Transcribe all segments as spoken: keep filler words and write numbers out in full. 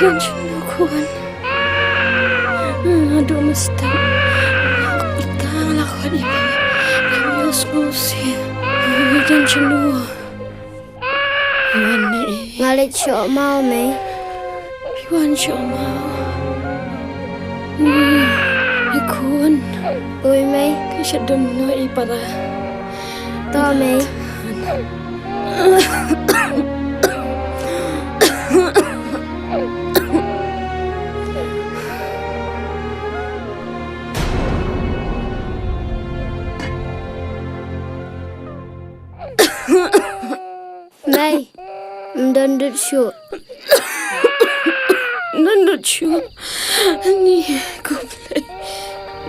Jan shano khun. Haduh mynstep la ka pyrta la ka khot ïa phi. Kam ïohsngew shuh. Jan shano. Wan ne. Nga leit sha u maw, mei. Phi wan sha u maw. Ni, i khun. Oi, mei. Ki sha don no i para. To, mei. Mei, ym don dud shuh. Ym don dud shuh. Ni, ko Blei.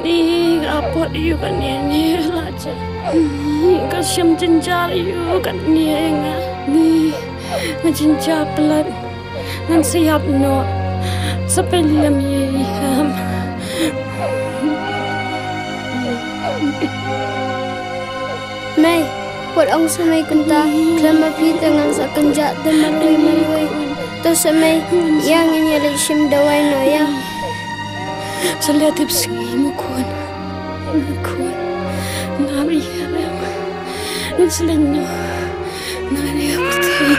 Ni, nga apot ïa u kane, ni, la jia. Ni, ka shem jynjar ïa u kane, nga. Ni, nga jynjar palat. Ngan sa ïap noh. Sa pynlem ïa i hem. Mei, wat ong sha mei kumta, khlem ma phi te ngan sa kynjah te marwei marwei. To sha mei, ïa ngin ïa leit shim dawai noh ïa. Sa leh tip sngi mo khun. Mo khun. Ngam ïa rem. Ngin sa leit noh. Ngam ïa pyrthei.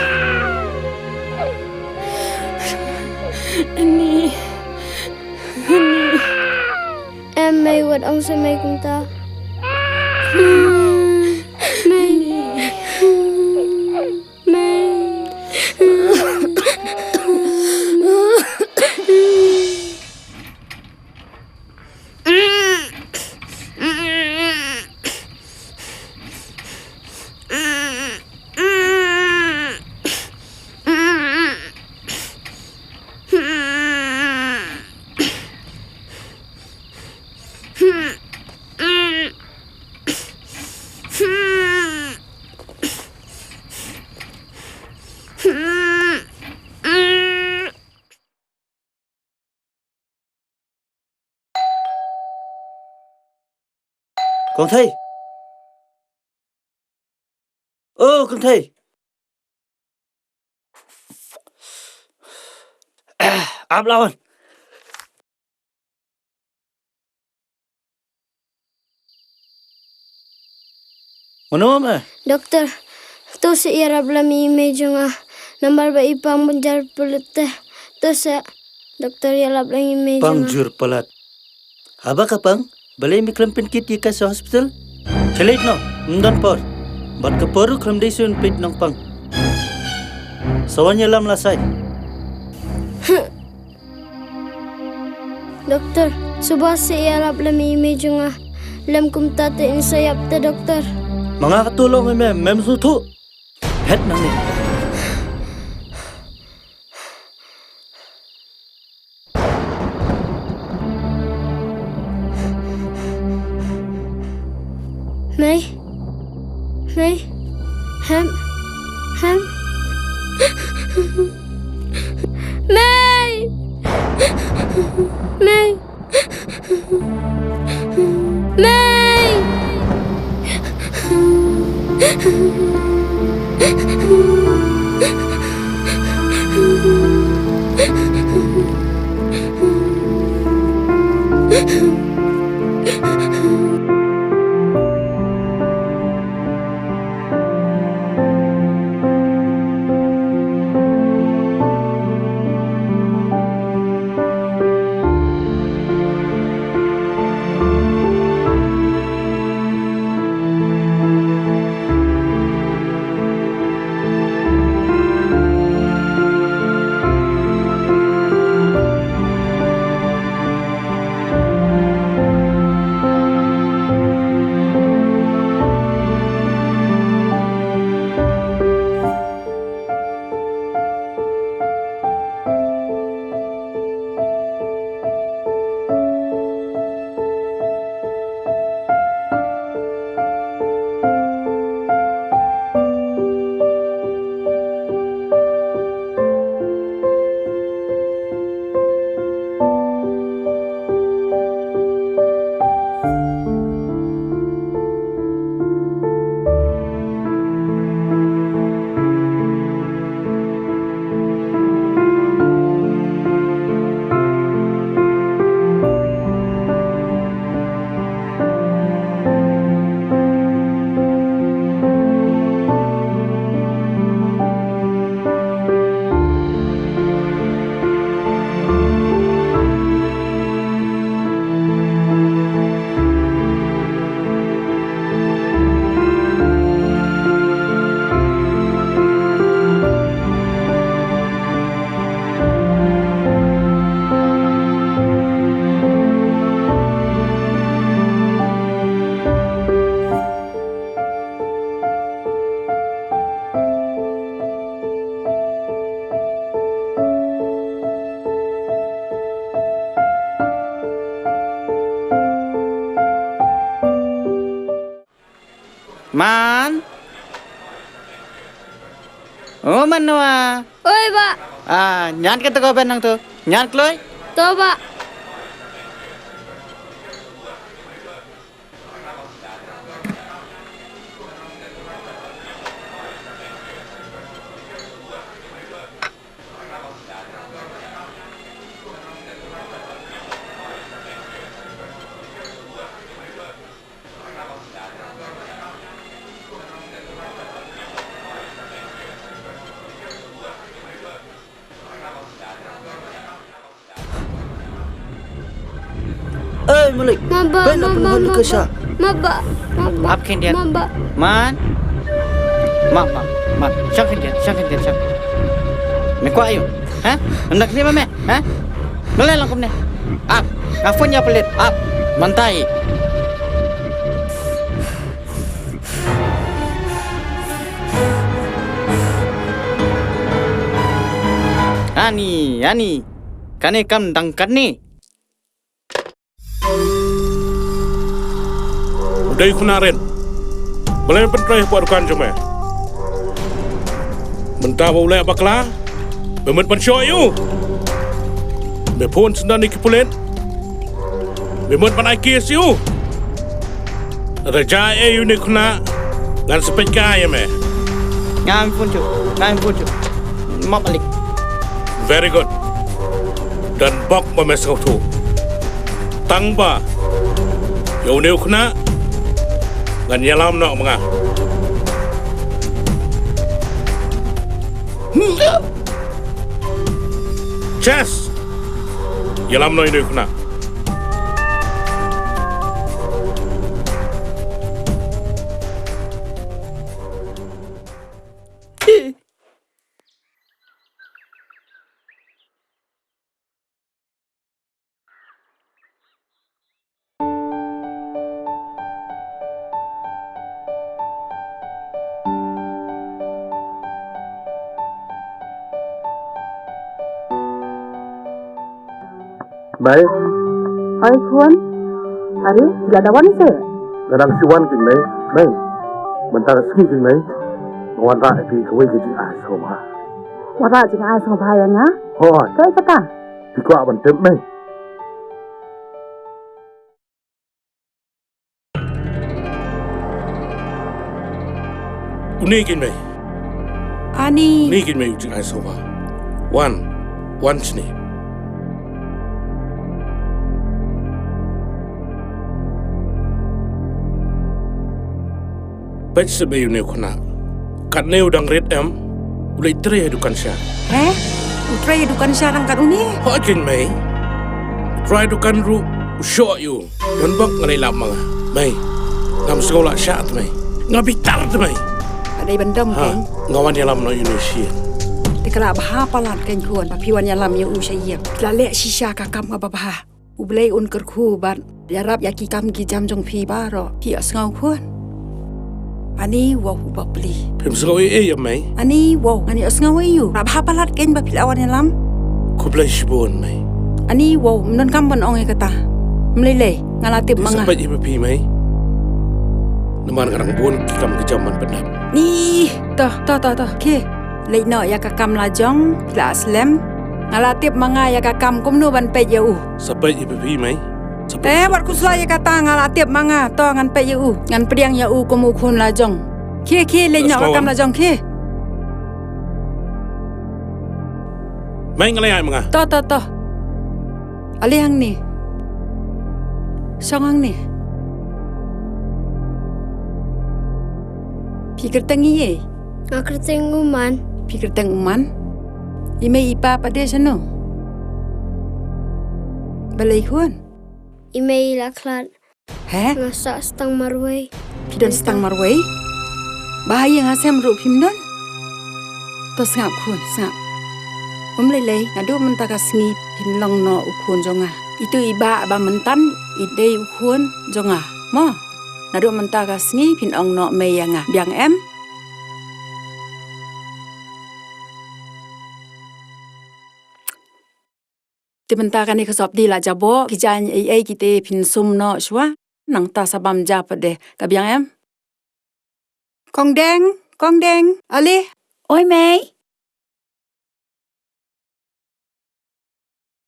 Ani. Ani. Em, mei, wat ong sha mei kumta. Mei. Mei. Kong Thei. O, Kong Thei. Ap lawan. Mano me? Doktor, to sa ïarap lem ïa i mei jong nga. Namar ba i pang jur palat te. To sa, doktor, ïarap lem ïa i mei jong nga. Pang jur palat. Haba ka pang, balei me khlem pynkit ïa ka sha hospital? Khlem noh, ym don por. Bad ka por ruh khlem dei shuh ban peit nongpang. Sa wan ïalam lashai. Doktor, shuwa sa ïarap lem ïa i mei jong nga. Lem kumta te in sa ïap te, doktor. Ma nga katto long ïa me, mem sngewthuh. Phet nangne. Mei. Mei. Hem. Hem. Mei. Mei. Mei. Man. O Manwa. Oi, Bah. Ah, ñiad kata ka oven nangto. Ñiad kloi. To, Bah. Ei, Malik. Maba, ben maba, maba, maba. Ap khyndiat. Maba. Man. Map, map, map. Shang khyndiat, shang khyndiat, shang. Me kwah ïa u? Ha? Ym da kli ma me? Ha? Me leh lang kumne. Ap. Nga phone ïa pulit. Ap. Mynta hi. Ani, ani. Kane kam dang katne. U dei u khynnah rit. Balei me pyntrei hapoh dukan jong me? Mynta ba u leh bakla, me mut ban shoh ïa u. Me phone sngewbha ïa ki pulit. Me mut ban ai case ïa u. Lada jia ei ei ïa une u khynnah, ngan sa peit kai ïa me. Ngam phone shuh, ngam phone shuh. Map alik. Very good. Don bok ba me sngewthuh. Tang ba ïa une u khynnah ngan ïalam noh ma nga. Chess. Ïalam noh ïa une u khynnah. Mei. Oi khun. Are, la da wan se? Nga dang shu wan keiñ mei. Mei. Mynta ka sngi keiñ mei. Nga wanrah ïa phi kawei ka jingai sngewbha. Wanrah jingai sngewbha ïa nga? Hooid. Kaei kata? Phi kwah ban tip mei? Une keiñ mei. Ani. Une keiñ mei u jingai sngewbha. Wan, wan shane. Peit seh mei une u khynnah. Katne u dang rit em. U leit trei ha dukan sha. He? U trei ha dukan sha dang kat une? Hooid keiñ mei. Trai dukan ruh u shoh ïa u. Don bok nga leit lap ma nga. Mei. Ngam sngew lah shah te mei. Nga bitar te mei. Ka dei ban dom keiñ. Nga wan ïalam noh ïa une shisien. Te ka la bha palat keiñ khun ba phi wan ïalam ïa u sha ïing. Phi la leh shisha ka kam kaba bha. U Blei un kyrkhu bad ïarap ïa ki kam ki jam jong phi baroh. Phi ïohsngew khun? Ani wow u bapli. Phim sngew ei ei ïa mei? Ani wow ngan ïohsngew ïa u. Ka la bha palat keiñ ba phi la wan ïalam. Khublei shibun mei. Ani wow, ym donkam ban ong ïa kata. Ym lei lei, nga la tip ma nga. Sa peit ïa phi mei. Namar nga dang bun ki kam ki jam ban pyndep. Ni, to, to, to, to. Khie. Leit noh ïa ka kam la jong, phi la slem. Nga la tip ma nga ïa ka kam kumno ban peit ïa u. Sa peit ïa phi mei. Sa peit. Eh, wat khuslai ïa kata, nga la tip ma nga, to ngan peit ïa u. Ngan pdiang ïa u kum u khun la jong. Khie, khie, leit noh ka kam la jong, khie. Mei nga leit ai ma nga. To, to, to. Ale hangne. Shong hangne. Phi kyrteng ei ei? Nga kyrteng u Man. Phi kyrteng u Man? I mei i pa pat de shano? Balei khun? I mei i la khlad. He? Nga sah stang marwei. Phi don stang marwei? Ba ha ïing ha sem ruh phim don? To sngap khun, sngap. Ym lei lei, naduh mynta ka sngi phin long noh u khun jong nga. Itu i bah ba mynta i dei u khun jong nga. Mo? Naduh mynta ka sngi phin ong noh mei ïa nga. Biang em? Te mynta kane ka sopti la jaboh, ki jaiñ ei ei kite phin sum noh shuwa. Nangta sa bam ja pat de. Ka biang em? Kong Deng, Kong Deng, ale. Oi mei.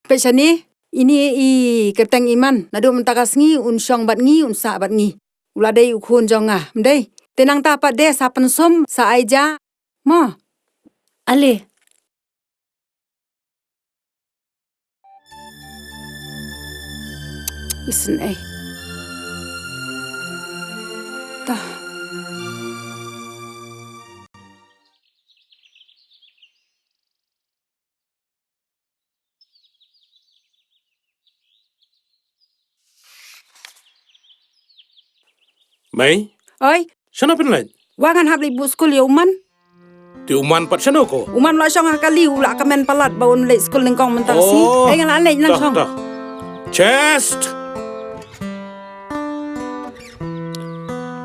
Peit shane, ine i kyrteng i Man, naduh mynta ka sngi un shong bad ngi, un sah bad ngi. U la dei u khun jong nga, ym dei? Te nangta pat de sa pynsum, sa ai ja. Mo. Ale. Isn't eh. Tah. Mei? Oi. Shano phin leit? Wa ngan hap leit buh skul ïa u Man. Te u Man pat shano ko? U Man u la shong ha kali, u la kmen palat ba un leit skul nyngkong mynta ka sngi. Oh. Ei, ngan la leit nang shong. Tah, tah. Chest.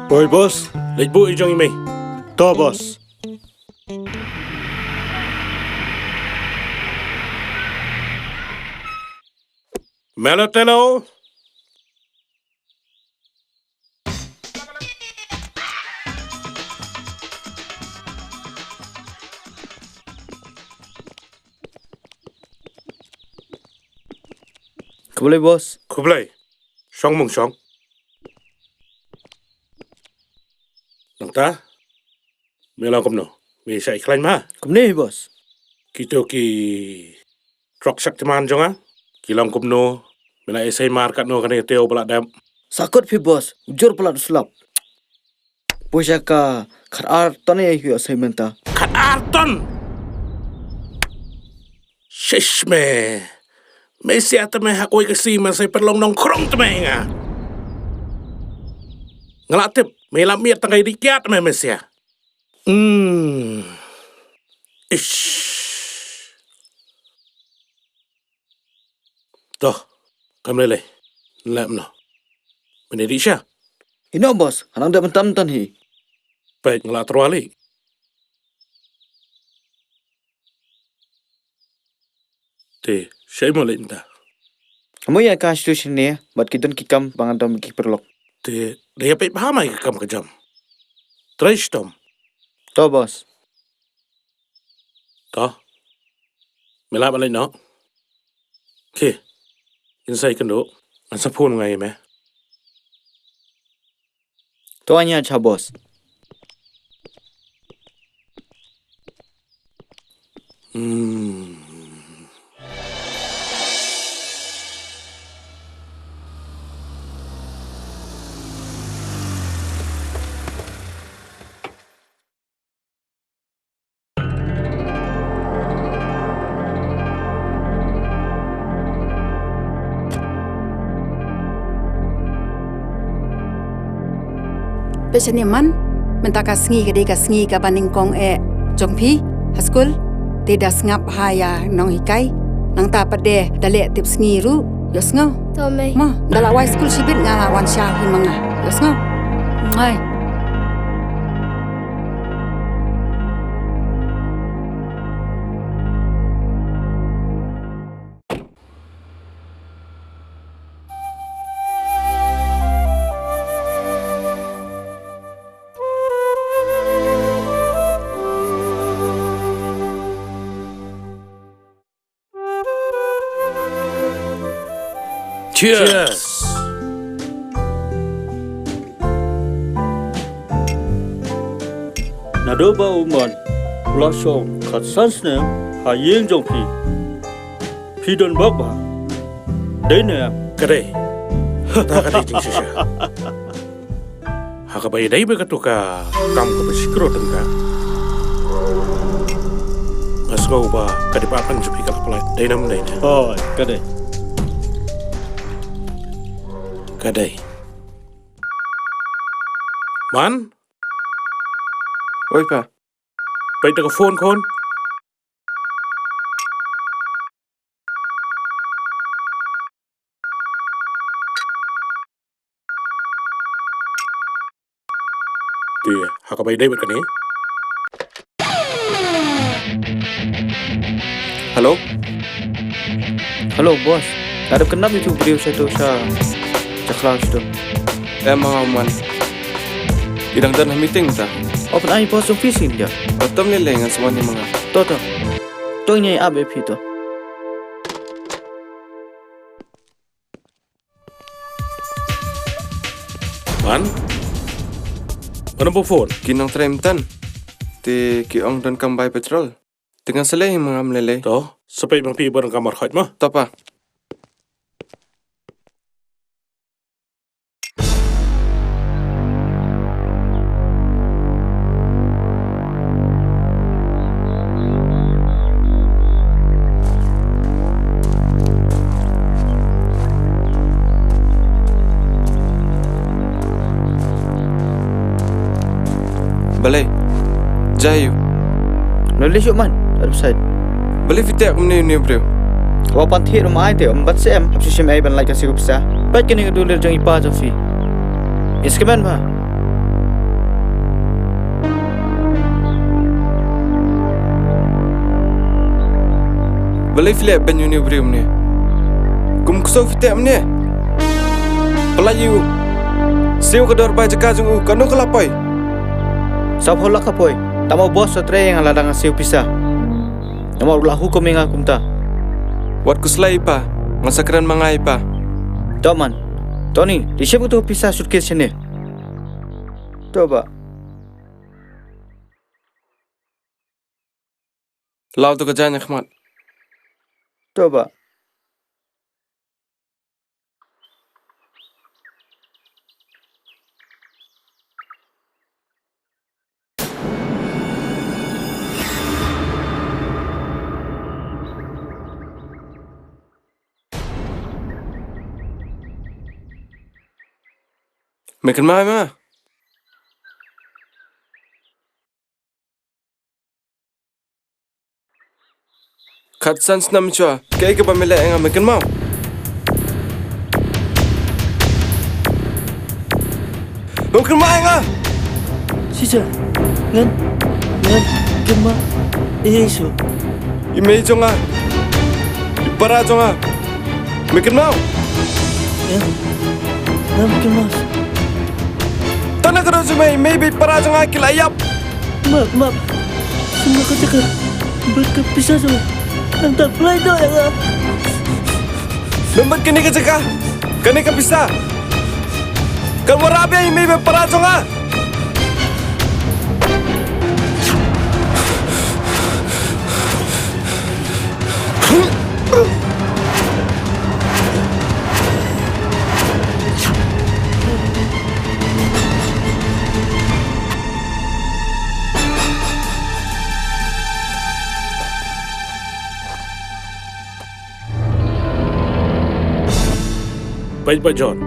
Oi boss. Leit buh i jong i Mei. To boss. Melo telo. Khublei boss. Khublei. Shong mung shong. Nangta. Me long kumno? Me shah ïakhlaiñ ma? Kumne hi boss. Kito ki trok shaktiman jong nga ki long kumno? Me la ïasei mar katno kane ka tiew ba la dep? Sa kut phi boss, u jur palat u slap. Poi sha ka khat ar ton ïa hi ïasei mynta. Khat ar ton? Shish me. Me sia te me ha kawei ka sngi me sa pynlong nongkhrong te me nga. Nga la tip me la miat tang ka ri kiad me me sia. Hmm. Ish. To, kam lei lei. Lem no. Mene di sha? Ino boss, hanang da bentam tan hi. Peit nga la terwali. Te, shei mo leit nta. Amo ïa ka stu shane, bad ki don ki kam ba nga dom ki paralok. Te, da ïa peit bha mai ka kam ka jam. Trai shitom. To boss. To. Me lah ban leit noh. Ki. Insai kynduh. Ngan sa phone nga ïa me. To anya cha boss. Hmm. Peit shane Man, mynta ka sngi ka dei ka sngi kaba nyngkong eh jong phi ha skul. Te da sngap ha ïa nonghikai. Nangta pat de da leh tip sngi ruh. Ïohsngew? To mei. Mo, da la wai skul shibit nga la wan sha hi ma nga. Ïohsngew? Ngai. Cheers. Cheers. Naduh ba u Man u la shong khatsan snem ha ïing jong phi, phi don bok ba dei ne? Ka dei. Ta ka dei jingshisha. Ha kaba ïadei bad kato ka kam kaba shikro tyngka, nga sngew ba ka department jong phi ka la pynlait. Dei ne ym dei ne? Hooid, ka dei. Ka dei. Man? Oi pa. Peit da ka phone khun. Te ha kaba ïadei bad kane. Hello. Hello boss. Nga dep kynmaw ïa uto u briew sha to sha, sha khlaw sha to. Em, nga Man. I dang don ha meeting ta. Wat pynai pos jong phi shisien. Atam lei lei, ngan sa wan ïa ma nga. To to. To ngin ïa ap ïa phi to. Wan. Mano ba phone? Ki nongtrei mynta. Te ki ong donkam bai petrol. Te ngan sa leit ma nga, ym lei lei. To, sa peit ma phi ba donkam markhot mo. To pa. Balei? Jia aiu? Balei shuh man, arpsait. Balei phi teh kumne ïa une u briew? Haba pan thied um ai te um bat shem, hap shu shim ei ban lait ka siew pisa. Peit kane ka dulir jong i pa jong phi. Ïa skhem bha. Balei phi leh beiñ ïa une u briew kumne? Kum ksew phi teh kumne? Pyllait ïa u. Siew ka dor bai jaka jong u, kano ka la poi? Sawphew lak ka poi. Tang ma u boss u trei ïa nga lada nga siew pisa. Namar u la hukum ïa nga kumta. Wat khuslai i pa, ngan sa kren ma nga i pa. To man. Tony, dei shim katu ka pisa suitcase shane. To bah. Law to ka jaiñ ha khmat. To bah. Me kynmaw ma? Khatsan snem shuwa, kaei kaba me leh ïa nga, me kynmaw? Me kynmaw ïa nga? Shisha, ngan, ngan kynmaw ïa i shuh. I mei jong nga, i para jong nga. Me kynmaw? Ïa. Ngam kynmaw. Tang na ka daw jong me, i mei bad i para jong nga ki la ïap. Map, map. Sngewbha ka jaka bad ka pisa jong nga. Nangta pynlait noh ïa nga. Mem bad kane ka jaka, kane ka pisa kan wanrah biang ïa i mei bad i para jong nga. Peit, peit John,